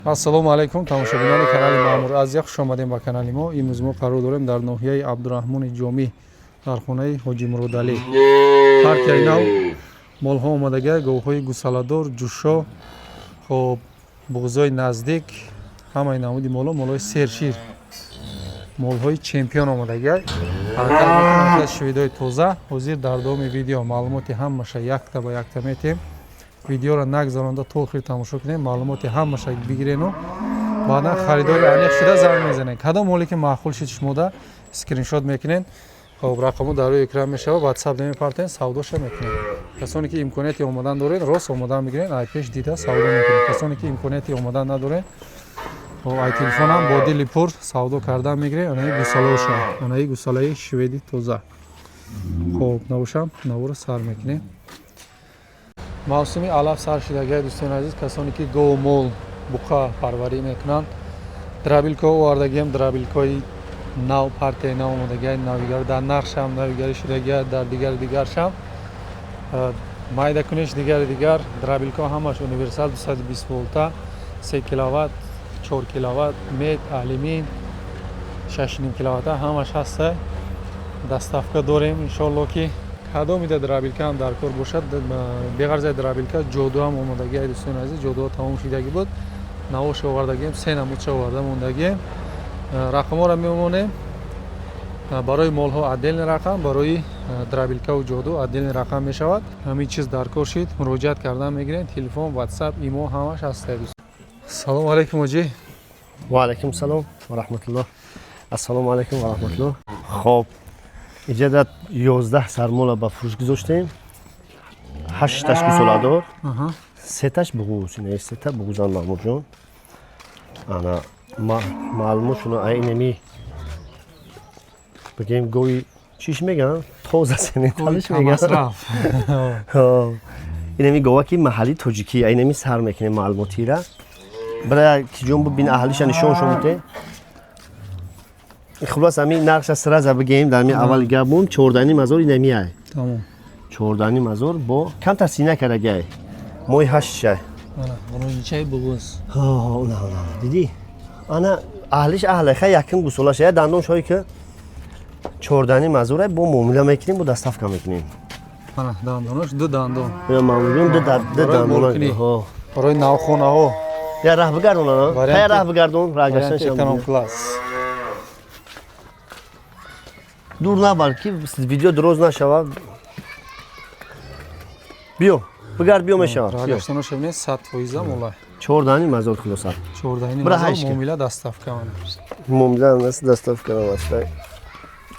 Ассалому алайкум, тамошобинони канали Маъмур Азия, хуш омадем ба канали мо. Имрӯз мо қарор дорем дар ноҳияи Абдураҳмони Ҷомӣ, дар хонаи Ҳоҷи Муродалӣ. Партияи нав молҳо омадагия: говҳои гусаладор, ҷӯшо, хоб, буғзои наздик, ҳамаи намуди моло, молҳои сершир, молҳои чемпион омадагия. Ҳаракат мекунем шведои тоза. Ҳозир дар давоми видео маълумоти ҳамаша якта ба якта метем. Видеоро нагзаронда то охир тамошо кунем, маълумоти ҳамаша бигирену баъдан харидори аниқ шуда занг мезанем. Кадом моле ки маъқул шид шумода, скриншот мекунед, хоб, рақамҳо дар рӯи экран мешавад, ватсап намепартен, савдоша мекунем. Касоне ки имконияти омадан доред, рост омодан мегирен, ай пеш дида савдо мекунем. Касоне ки имконияти омадан надоред, ай телефонам бо дили пур савдо кардан мегирем. Анаи гусалаоша, анаи гусалаи шведи тоза. Хоб, набошам, наворо сар мекунем. Мавсими алаф сар шидагия, дӯстони азиз. Касоне ки гову мол, буқа парварӣ мекунанд, дробилка овардагиам, дробилкаи нав, партияи нав омадагия, навигар дар нархшам навигарӣ шудагия, дар дигари дигаршам майдакуниш, дигари дигар. Дробилка ҳамаш универсал, 220 волта, 3 киловатт, 4 киловатт, мед, алюмин, 6,5 киловатта ҳамаш ҳаста. Доставка дорем, иншоалло. Ки кадомида дробилка ҳам дар кор бошад, беғарзаи дробилка ҷодуам омодагия, дӯстони азиз. Ҷодуҳо тамом шидагӣ буд, навоша овардагием, се намудша оварда мондагием. Рақамҳоро мемонем: барои молҳо отдельный рақам, барои дробилкаву ҷоду отдельный рақам мешавад. Ҳамин чиз дар кор шид, муроҷиат кардан мегирем. Телефон, ватсап, имо ҳамаш ҳаста. Салому алайкум, ҳоҷӣ. Ва алайкум салом ва раҳматуллоҳ. Ассалому алайкум ва раҳматуллоҳ. Хоб, иҷада 11 сармола ба фурӯш гузоштем. Ҳашташ гусоладор, сеташ буғуз. Ина сета буғузан, Маҳмудҷон. Ана маълумотшуно ай инами бигем, гови чиш меган, тоза сементалиш меган. Инами говаки маҳалли тоҷикӣ, инами сар мекунем маълумотира. Бира киҷон, бибин, аҳлиша нишон шумуте. Хулос, ами нархша сразу бигем, дар ми аввали гапмон 14,5 ҳазор инами ай. 14,5 ҳазор бо камтар сина кардагиай. Моҳи ҳаштшай. Рӯничаи буғуз. Дидӣ, ана аҳлиш аҳле, хай, яким гусолаша, я дандон шои ки 14,5 ҳазор бо муомила мекунем, бо доставка мекунем. Дандонош ду дандон. Маъмулиён ду дандон. Барои навхонаҳо. Я раҳ бигардон, я раҳ бигардон, раҳ гаштан. Эконом класс. Дур набар, ки видео дроз нашавад. Биё, бигард, биё, мешавад. Раҳгаштанош бинед, 100% мола. 14,5 ҳазор, хулоса. 14,5 ҳазор, муомила, доставка. Муомила, доставка намаста.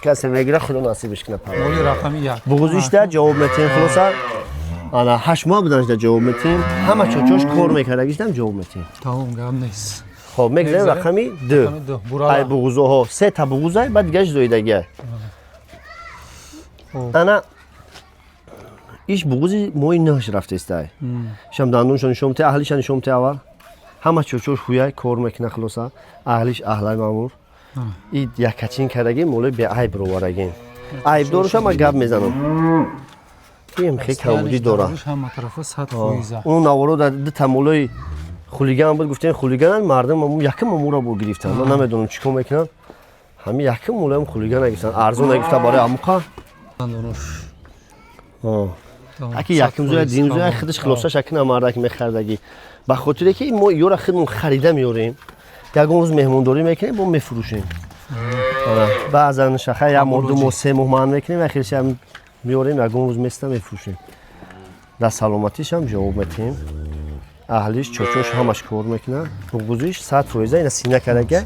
Касе мегира, худо насибиш кунад. Моли рақами як. Буғузишда ҷавоб метиҳем, хулоса. Ана 8 моҳ буданашда ҷавоб метиҳем, ҳама чочош кор мекардагишдам ҷавоб метиҳем. Тамом, гап нест. Хоб, мегзарем рақами ду. Ай буғузоҳо сета буғузай, баъд дигараш зоидагиай. Ана иш буғузи моҳи нӯҳш рафтестай. Шам дандоншо нишон те, аҳлиша нишон те аввал. Ҳама чочош ҳуяй, кор мекуна, хулоса, аҳлиш аҳлай, маъмур. И якачин кардагим, молои беайб роварагим. Айбдоруша ма гап мезанам, им хе камбудӣ дора. Он наворо дута молои хулиган буд, гуфтем хулиганан, мардум якм амура бо гирифтан. Ман намедонам чӣ кор мекунанд, ҳами якм молоям хулиган гирифтан, арзон нагирифтан барои амуқа. Аки якм зӯя, дим зӯя, худаш хулосаш акна мардак мехардагӣ, ба хотире ки мо ёра худмон харида меорем, ягон рӯз меҳмондорӣ мекунем, бо мефурӯшем. Баъзан шаха як моҳ, 2 моҳ, 3 моҳ ман мекунем, ахирша меорем, ягон рӯз места, мефурӯшем. Дар саломатишам ҷавоб метиҳем. Аҳлиш, чочош ҳамаш кор мекунад. Буғузиш 100%, ина сина кардага.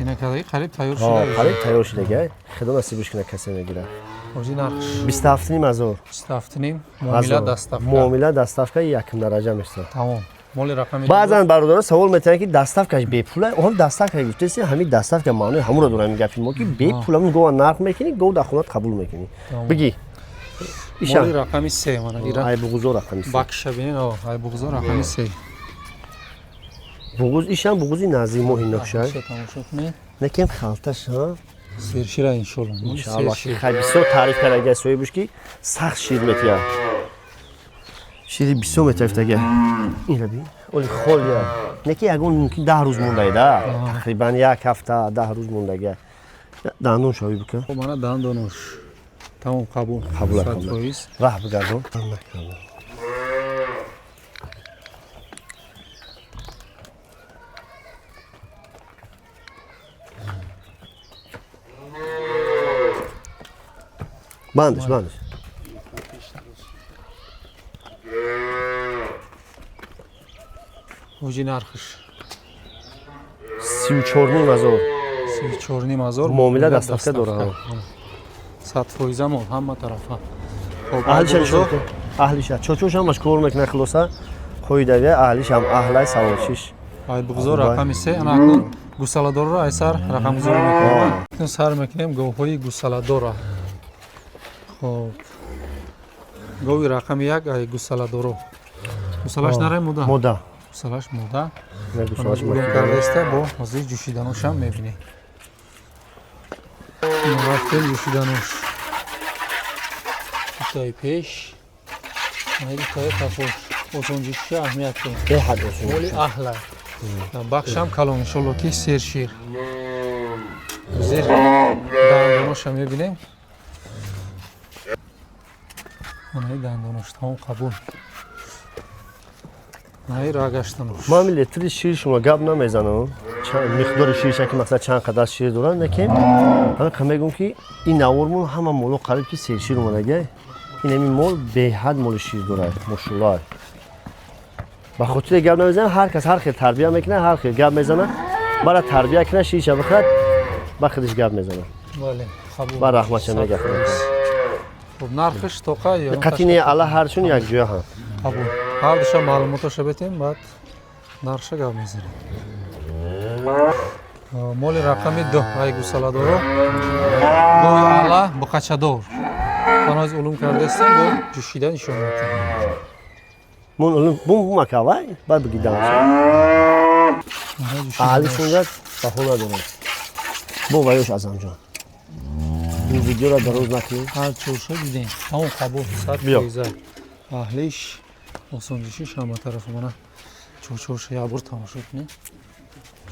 Қариб тайёр шудага. Худо насибиш кунад, касе мегирад. 27,5 ҳазор. Муомила, доставка якм дараҷа мешавад. Баъзан бародарон савол метиҳанд, ки доставкаш бепула. Он доставка гуфтеси, ҳамин доставка маънои ҳамуро дорам, гапи мо, ки бепула гова нарх мекунӣ, гов дар хонат қабул мекунӣ, бигӣ. Моли рақами се. Ай буғузо рақами се. Бакша бинед, ай буғузо рақами се. Буғуз ишам буғузи наздик моҳи нӯшай. Некем халташ сершира, иншолло. Иншалло. Хай, бисёр таъриф кардага соҳибуш, ки сахт шир метиҳад. Шири бисёр метафтага. Ира би. Оли холия. Не ки ягон мумкин 10 рӯз мондаи да. Тақрибан як ҳафта 10 рӯз мондага. Дандон шави бука. Хоб, мана дандонош. Тамом, қабул. Қабул, Сад қабул. фоиз. Раҳ бигардон. Бандиш, бандиш. Ҳоҷи, нархш? 34,5 ҳазор. 34,5 ҳазор. Муомила доставка дорад. 100% мол ҳама тарафа. Хоб, Аҳлиша Айбузо? нишон кун. Аҳлиша. Чочош ҳамаш кор мекунад, хулоса. Қоидавия аҳлиш ҳам аҳлай саволшиш. Айбуғзо рақами се. Ана акнун гусаладорро айсар рақамгузорӣ мекунем. Акнун сар мекунем говҳои гусаладорро. Хоб, гови рақами як ай гусаладоро. Гусалаш наре, мода? Мода. Гусалаш мода. Не, гусалаш Улум мода. кардаиста, бо ҳозир ҷӯшиданошам мебинем. Рафтем ҷӯшиданош. Дутаи пеш, дутаи қафош. Осонҷӯшиша аҳамият дорад. Беҳад осон. Моли аҳла. Бахшам калон, иншолло ки сершир. Зер дандоноша мебинем. Анаи дандонош тамом, қабул. Наи рагаштанош. Ман литри шир шумо гап намезанам. Миқдори ширша ки масалан чанд қадар шир доранд, лекин ҳамин мегӯм ки ин навормон ҳама моло қариб ки сершир омадага. Ин ҳамин мол беҳад моли шир дорад, мошулло. Ба хотири гап намезанам, ҳар кас ҳар хел тарбия мекунад, ҳар хел гап мезанад. Бара тарбия кунад, ширша бихӯрад, ба худиш гап мезанад. Бале, қабул. Ба раҳматша мега. Хуб, нархш тоқа ё Қатини ала ҳарчун якҷоя ҳам. Қабул. Ҳар душа маълумотоша бетем, баъд нархша гап мезанем. Моли рақами ду ай гусаладоро, гови ала буқачадор. Паноз улум кардастем, бо ҷӯшида нишон медиҳем. Мон улум бум бумака вай, баъд бигидам. Аҳлишонга баҳо надорам. Бо ваёш, Азамҷон. Ин видеоро дароз накунем. Ҳар чорша дидем. Тамом, қабул, сад Биё. фоиза. Аҳлиш осонҷӯшиш ҳама тарафа. Мана чорчорша як бор тамошо кунем.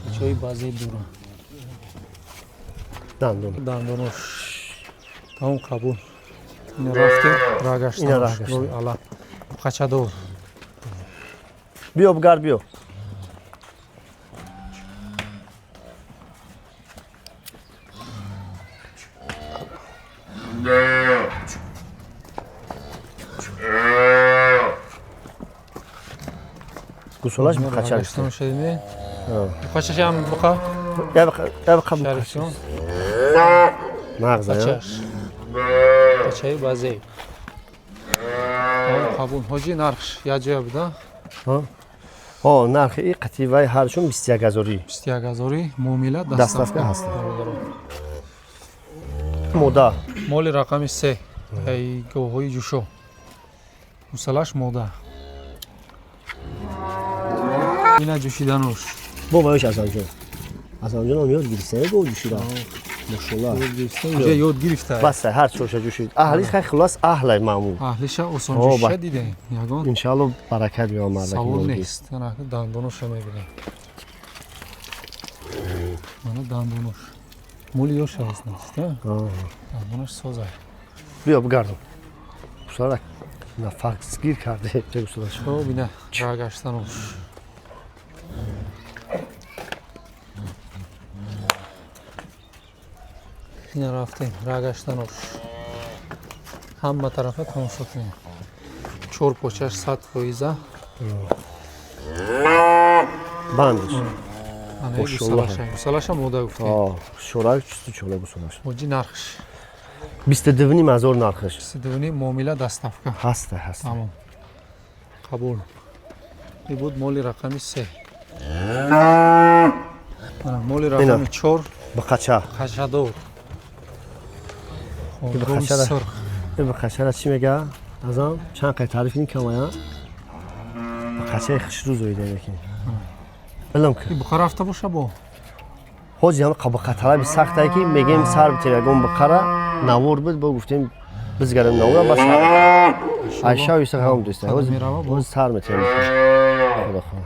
Чорчои баъзе дура. Дандон. Дандонош тамом, қабул. Ина рафтем Ина рагаштанош. рагаштан. Гови ала буқачадор. Биё, бугард, биё. Гусолаш буқача. Рагаштаноша дидем. Буқачашам буқа. Я буқа. Шарифҷон. Нағза. Қачаш. Қачаи базеб. Тамом, қабул. Ҳоҷи, нархш якҷоя буда? Ҳо, нархи и қативаи ҳарчун 21 ҳазорӣ. 21 ҳазори, муомила Доставка ҳаст. Мода. Моли рақами се ай говҳои ҷӯшо. Гусалаш мода. Ина ҷӯшиданош. Бо ваёш, Азамҷон. Азамҷон ҳам ёд гирифта, го ҷӯшида. Мошалло. Уже ёд гирифта. Баста, ҳар чорша ҷӯшид. Аҳлиш хай, хулос, аҳлай маъмул. Аҳлиша осонҷӯшиша дидем. Ягон Иншаалло баракат биёмад мардаки савол молги. нест. Ана дандоноша мебинем. Мана дандонош. Моли ёш аст, нест, а? Дандонош созай. Биё, бигардон. Гусала нафасгир карде, ча гусалаш. Хоб, ина рагаштанош. Ина рафтем рагаштанош. Ҳама тарафа тамошо кунем. Чор почаш 100%. Бандиш. Ана Мошалло. гусалаша. Гусалаша мода гуфтем. Шорак чусту чола гусалаш. Ҳоҷи, нархш? 22,5 ҳазор нархаш. 22, муомила доставка. Ҳаста, ҳаста. Тамом. Қабул. Ин буд моли рақами се. Ана моли рақами чор. Буқача. Қачадор. Хоб, Ин гови буқачара. сурх. Ин буқачара чӣ мега? Азам, чанд қай таъриф кунӣ камая? Буқачаи хушрӯ зоида лекин. Билам ки. Ин буқа рафта боша бо? Ҳози ҳам буқа талаби сахтае ки мегем сар битем ягон буқара навор буд, бо гуфтем Бизгарем наура бас. Айша иса ҳам дӯста. Ҳоз сар метем. Худо хоҳ.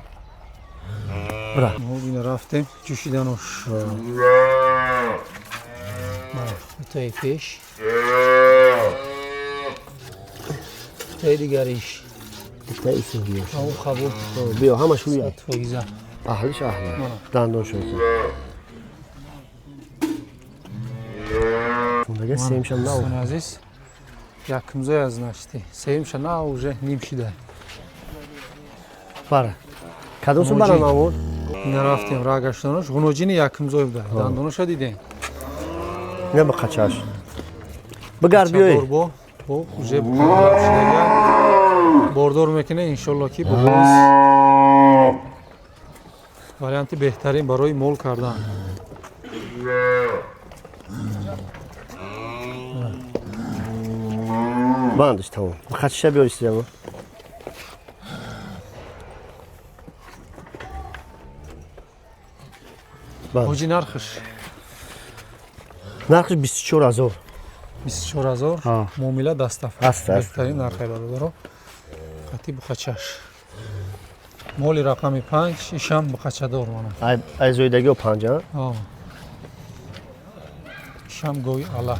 Бра. Мо ина рафтем ҷӯшиданош. Мана таи пеш. Таи дигариш. Таи сиҳиёш. Ау қабул. Биё ҳамаш ҳуя. Фоиза. Аҳлиш аҳла. Дандон шуд. Дага сеюмшам нав. Азиз, якумзой аз нашти. Сеюмша нав уже ним шида. Бара. Кадом сум бара мамур? Ина рафтем рагаштанош, ғуноҷини якумзой буда. Дандоноша дидем. Ина ба қачаш. Бигард биёй. Бо бо уже шидага. Бордор мекунем иншолло ки боз варианти беҳтарин барои мол кардан. Бандиш тамом. Қачша биёр истияму. Ҳоҷи нархш? Нархш 24000. 24000 муомила дастаф. Беҳтарин нархи бародаро. Қати буқачаш. Моли рақами 5 ишам буқачадор мана. Ай зоидагио 5 а? А. Ишам гови ала.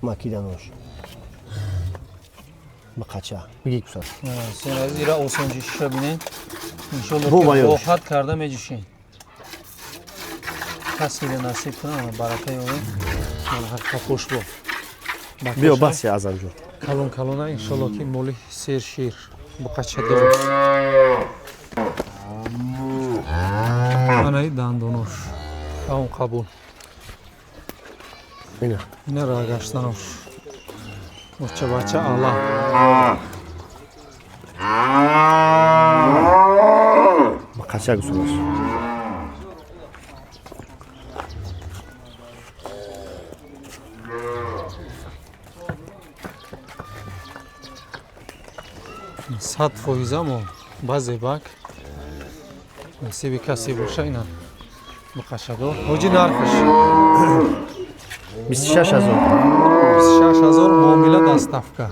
Макиданош. Бақача. Биги кусад. Сен аз ира осон ҷӯшиша бинед. Иншолло ки роҳат карда меҷӯшед. Касиро насиб кунам, барака ёбем. Ҳаққа хушбо. Биё баси Азамҷон. Калон калона иншолло ки моли сер шир буқачадор. Анаи дандонош. Тамом қабул. Ина. Ина рагаштанош. Бача бача ала. Бақача гусулаш. Сад фоизамо баъзе бак насиби касе боша ина буқашадор. Ҳоҷи нархш? 26000. 26000 муомила доставка.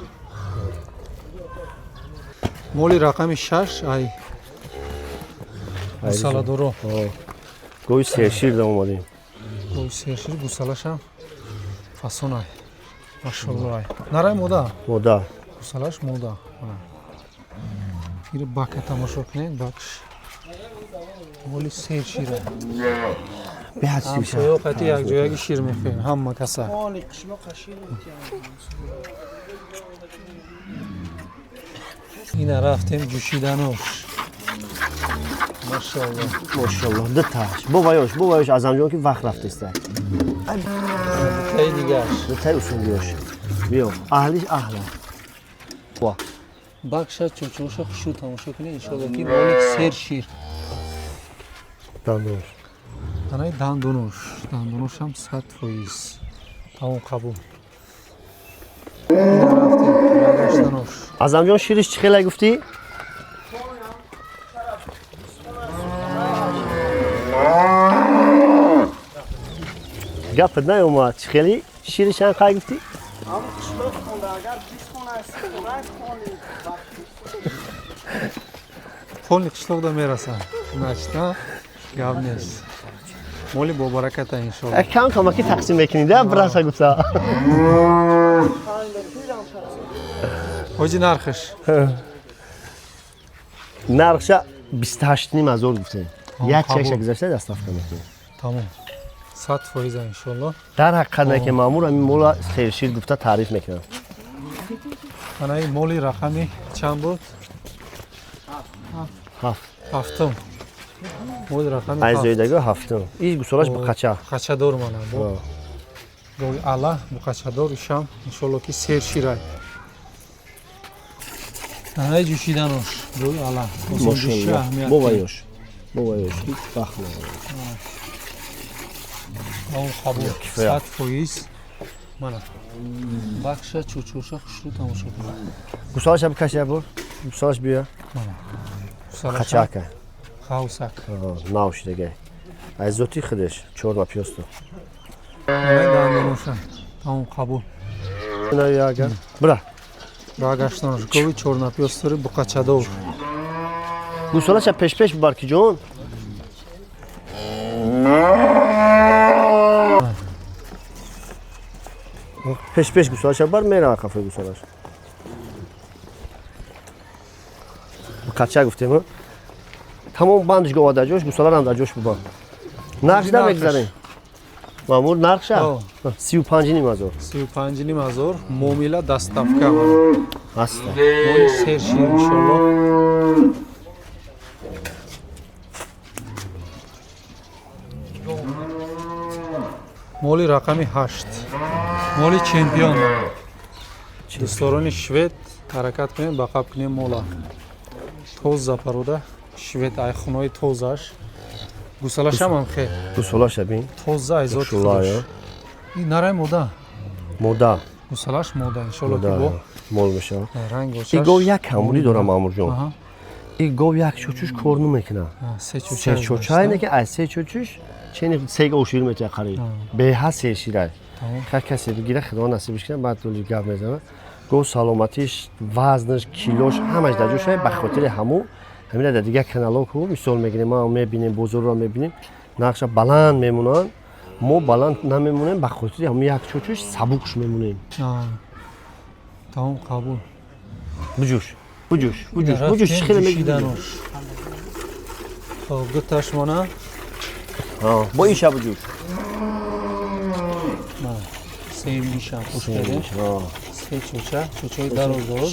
Моли рақами 6 ай гусаладоро. Гови сершир да омадем. Гови сершир гусалашам фасон ай. Машалло ай. Нарай мода? Мода. Гусалаш мода. Иро бака тамошо кунед, бакш. Моли сершир. Ҳамсоё қати якҷояги шир мехӯрем, ҳама каса. Ина рафтем ҷӯшиданош. Машалло. Машалло, дуташ. Бо ваёш Азамҷон ки вақт рафтеста. Таи дигаш. Дутаи усулиёш. Биё, аҳлиш аҳла. Ва. Бакша чӯчӯша хушу тамошо кунед, иншолло ки моли сер шир. Дандонош. Анаи дандонош. Дандоношам 100%. Тамом қабул. Ина рафтем рагаштанош. Азамҷон шириш чӣ хелай гуфтӣ? Гапат наёмад. Чӣ хели шириш чанд қай гуфтӣ? Полни қишлоқда мерасад. Значит, гап нест. Моли бобараката иншолло. Кам камаки тақсим мекунӣ да бираса гуфта. Ҳоҷи нархш? Нархша 28500 гуфтем. Як чекша гузашта доставка мекунем. Тамом. 100% иншолло. Дар ҳақиқат не ки маъмур ҳамин мола сершир гуфта таъриф мекунад. Ана ин моли рақами чанд буд? 7. Ҳафтум. Моли рақами ай зоидаго ҳафтум. Ин гусолаш буқача. Қачадор мана бо. Гови ала буқачадор ишам иншолло ки серширай. Анаи ҷӯшиданош гови ала. Бо ваёш. Бо ваёш. Вақт надорад. Он қабул 100%. Мана. Бахша чӯчӯша хушрӯ тамошо кунед. Гусолаша бикаш як бор. Гусолаш биё. Мана. Қачака. Хавсак. Нав шидагай. Аз зоти худаш чорна пиёсто. Дандоноша. Тамом қабул. Бира. Рагаштанош. Гови чорнапёстори буқачадор. Гусолаша пеш-пеш бибар ки ҷон. Пеш-пеш гусолаша бар мерава қафои гусолаш. Буқача гуфтем, тамом бандш гова дар ҷош, гусоларам дар ҷош бибар. Нархш намегзарем. Мамур нархша 35,5 ҳазор. 35,5 ҳазор муомила доставка. Аста. Моли сершир иншоллоҳ. Моли рақами 8. Моли чемпион. Дӯсторони швед ҳаракат кунем, ба қаб кунем мола. Тоза парода швед айхунои тозаш. Гусалашам ҳам хел. Гусалаша бин. Тоза айзот худаш. Ин нарай мода. Мода. Гусалаш мода. Иншоллоҳ ки бо мол мешавад. Ранг бошад. И гов як камбудӣ дорам Мамурҷон. И гов як чӯчуш кор намекунад. Се чӯча. Се чӯча ине ки аз се чӯчуш чени се гов шир метиҳад қариб. Беҳад се ширай. Ҳар касе бигира Худо насибиш кунад, баъд тӯли гап мезанад. Гов саломатиш, вазнаш, килош ҳамаш дар ҷош ба хотири ҳаму ҳамина дар дигар каналҳо ку мисол мегирем, ма мебинем, бозорро мебинем, нақша баланд мемонанд, мо баланд намемонем ба хотири ҳамун як чӯчуш сабукш мемонем. Тамом қабул. Буҷӯш, буҷӯш, буҷӯш, буҷӯш хеле мегирӣ. Хоб, дуташ мона. Бо иша буҷӯш. Сеюмиша пуш кардем. Се чӯча, чӯчаи дароз дароз.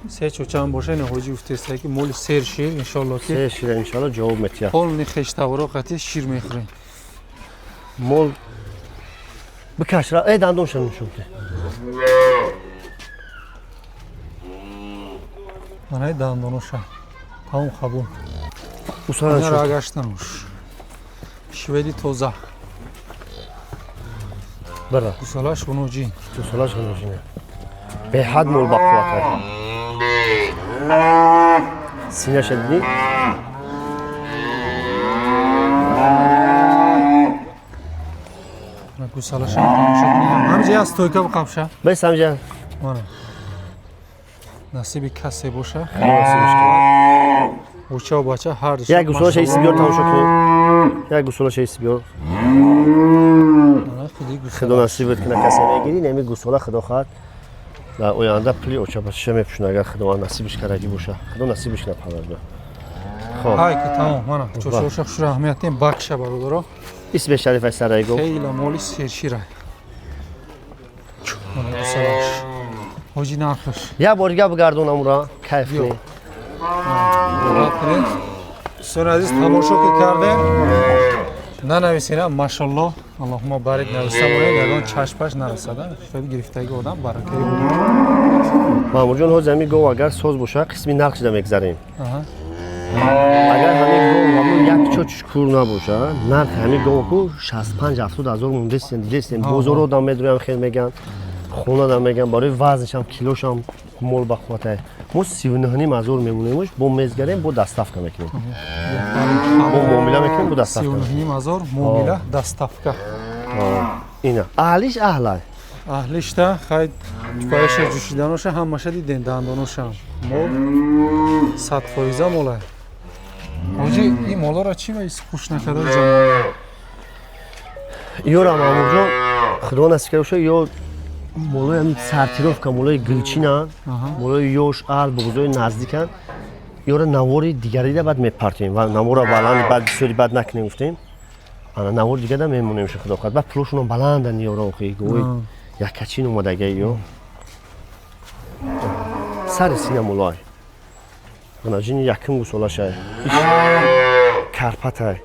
Се чӯчаам боша, ин ҳоҷӣ гуфтеста ки моли сер шир, иншоллоҳ ки сер шир иншоллоҳ ҷавоб метиҳад. Полни хештаворо қати шир мехӯрем. Мол бикаш, дандонша нишон бите. Манаи дандоноша. Тамом қабул. Ина рагаштанош. Шведи тоза. Бира. Гусалаш ғуноҷин. Гусалаш ғуноҷин. Беҳад мол ба қувват. Синаша дидӣ? Гусалаша тамошо кунем. Ҳамҷа як стойка биқапша. Бес ҳамҷа. Мана. Насиби касе боша. Уча бача ҳар ду. Як гусалаша иси биёр тамошо кунем. Як гусалаша иси биёр. Худо насибат кунад касе мегирӣ, неми гусола Худо хоҳад дар оянда пули очабачаша мепӯшонад, агар Худованд насибиш кардаги боша. Худо насибиш кунад парвардигор. Хоб. Ҳай ки тамом, мана чӯчоша хуш раҳмият дем бакша бародаро. Исми шариф сараи гов. Хеле моли сершира. Мана гусалаш. Ҳоҷӣ нархаш. Як бор дига бигардонам ура, кайф кунед. Дӯстони азиз, тамошо ки кардем, нанависена машаллоҳ, аллоҳума барик нависа монед, ягон чашпаш нарасада. Хеле гирифтаги одам баракаи Мамурҷон, ҳозир ҳамин гов агар соз боша, қисми нархшида мегзарем. Агар ҳамин гов ҳамун як чочш кур набоша, нархи ҳамин гов ку 65-70 ҳазор мондестем, дидестем. Бозоро дам медроям хел меган, хона дам меган, барои вазншам, килошам мол ба қувватай. Мо 39,5 ҳазор мемонемш, бо мезгарем, бо доставка мекунем. Бо муомила мекунем, бо доставка. 39,5 ҳазор муомила, доставка. Ина. Аҳлиш аҳлай. Аҳлишта хай чупаяша ҷӯшиданоша ҳамаша дидем, дандоношам. Мол 100% молай. Ҳоҷӣ, ин моларо чӣ ба хуш накарда ҷамоа? Ёра Мамурҷон, Худо насиб карда боша, ё молои ҳамин сортировка, молои гулчинанд, молои ёш, аҳл, буғзои наздиканд. Ёра навори дигарида баъд мепартем ва навора баланд баъд бисёри баъд накунем гуфтем. Ана навори дигада мемонем ша Худо хоҳад. Баъд пулошонам баланданд ёра охи, гӯй якачин омадага ё. Сари сина молой. Ана ҷини якум гусолашай. Иш карпатай.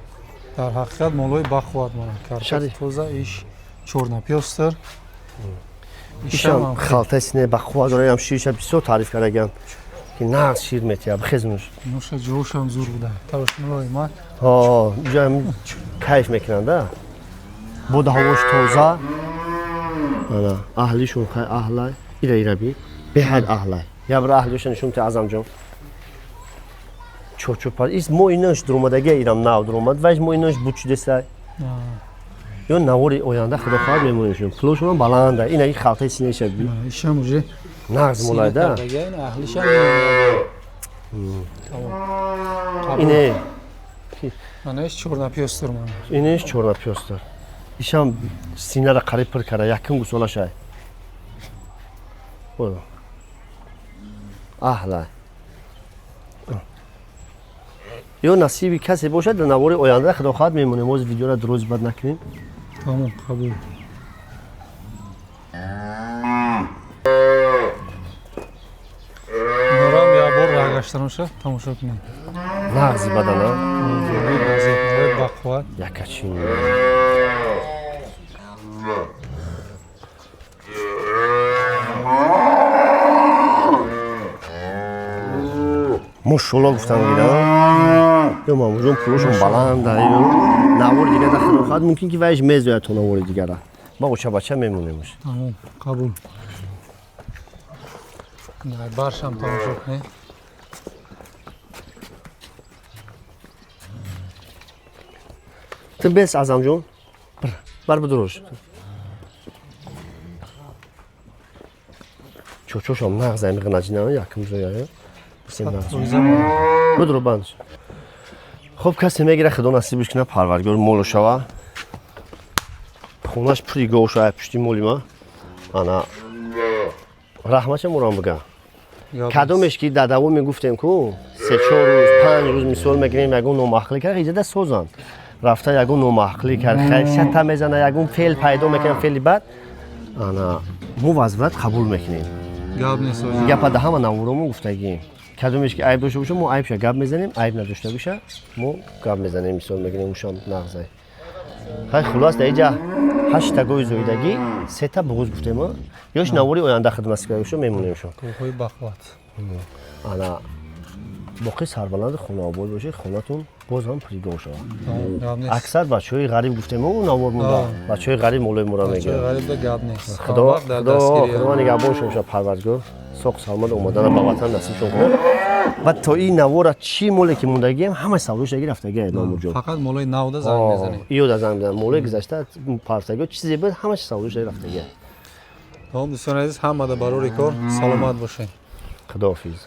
Дар ҳақиқат молои бахувват мона. Карпат тоза, иш чорнапёстр. Ишам халтаи сине бахувват дора, ям шириша бисёр таъриф кардагиам ки нағз шир метиҳад, бихезунуш. Нуша ҷӯшам зур буда. Тавш мулоимак. Ҳо, ҷам кайф мекунанд, бода ҳавош тоза. Ана аҳлишон хай аҳлай, ира ира би, беҳад аҳлай. Я бир аҳлиша нишон те Азамҷон. Чочо пар. Ис мо инош дуромадаги ирам нав дуромад, вайш мо инош бучидесай. Ё навори оянда худо хоҳад мемонем. Пулошон баланда. Ина ин халтаи синаша би. Ишам уже нағз молайда. Аҳлишам. Ине. Анаш чорнапёстр ман. Инеш чорнапёстр. Ишам синара қариб пир кара, якум гусола шай. Аҳла. Ё насиби касе бошад, дар навори оянда худо хоҳад мемонем. Оз видеора дурӯз бад накунем. Тамом, қабул. Норам я бор рагаштаноша тамошо кунем. Нағзи бадана. Бақувват. Якачин. Мошолло гуфтам гирам. Ё мамуҷон пулошон баланда. Ё навори дигар дар худо хоҳад мумкин ки вайш мезояд то навори дигара. Ма оча бача мемонемш. Тамом, қабул. Баршам тамошо кунем. Ту бес Азамҷон. Бар бидурош. Чочошам нағз ами ғнаҷина якум зоя. Бидуро банд. Хуб касе мегира худо насибиш кунад парвардигор моло шава. Хонаш пури гов шава пушти моли ма. Ана раҳматша мурам бига. Кадомеш ки дар давом мегуфтем ку 3-4 рӯз 5 рӯз мисол мегирем ягон номаъқулӣ кард иҷода созанд. Рафта ягон номаъқулӣ кард, шата мезана, ягон феъл пайдо мекунад, феъли бад. Ана мо вазврат қабул мекунем. Гап нест. Гапа да ҳама наворомо гуфтагием. Кадомеш ки айб дошта боша, мо айбша гап мезанем, айб надошта боша, мо гап мезанем, мисол мегирем ушам нағзай. Хай хулос дар иҷа 8 та гови зоидагӣ, 3 та буғуз гуфтем, ёш навори оянда хидмат кунем, мемонем шо. Говҳои бақувват. Ана боқӣ сарбаланди хонаобод бошед, хонатон боз ҳам пури гов шавад. Аксар бачаҳои ғариб гуфтем, ӯ навор монда. Бачаҳои ғариб молои мора мегиранд. Ғарибда гап нест. Худо худо нигаҳбоншон шавад, парвардигор соқ саломат омадана ба ватан насибшон кунад. Ва то ин навора чӣ моле ки мондагием, ҳама савдошаги рафтагиам мамурҷон. Фақат молои навда занг мезанем. Иёда занг мезанем. Молои гузашта партагио чизе буд, ҳамаш савдошаги рафтагиам. Тамом дӯстони азиз, ҳамада барори кор саломат бошед. Худоҳофиз.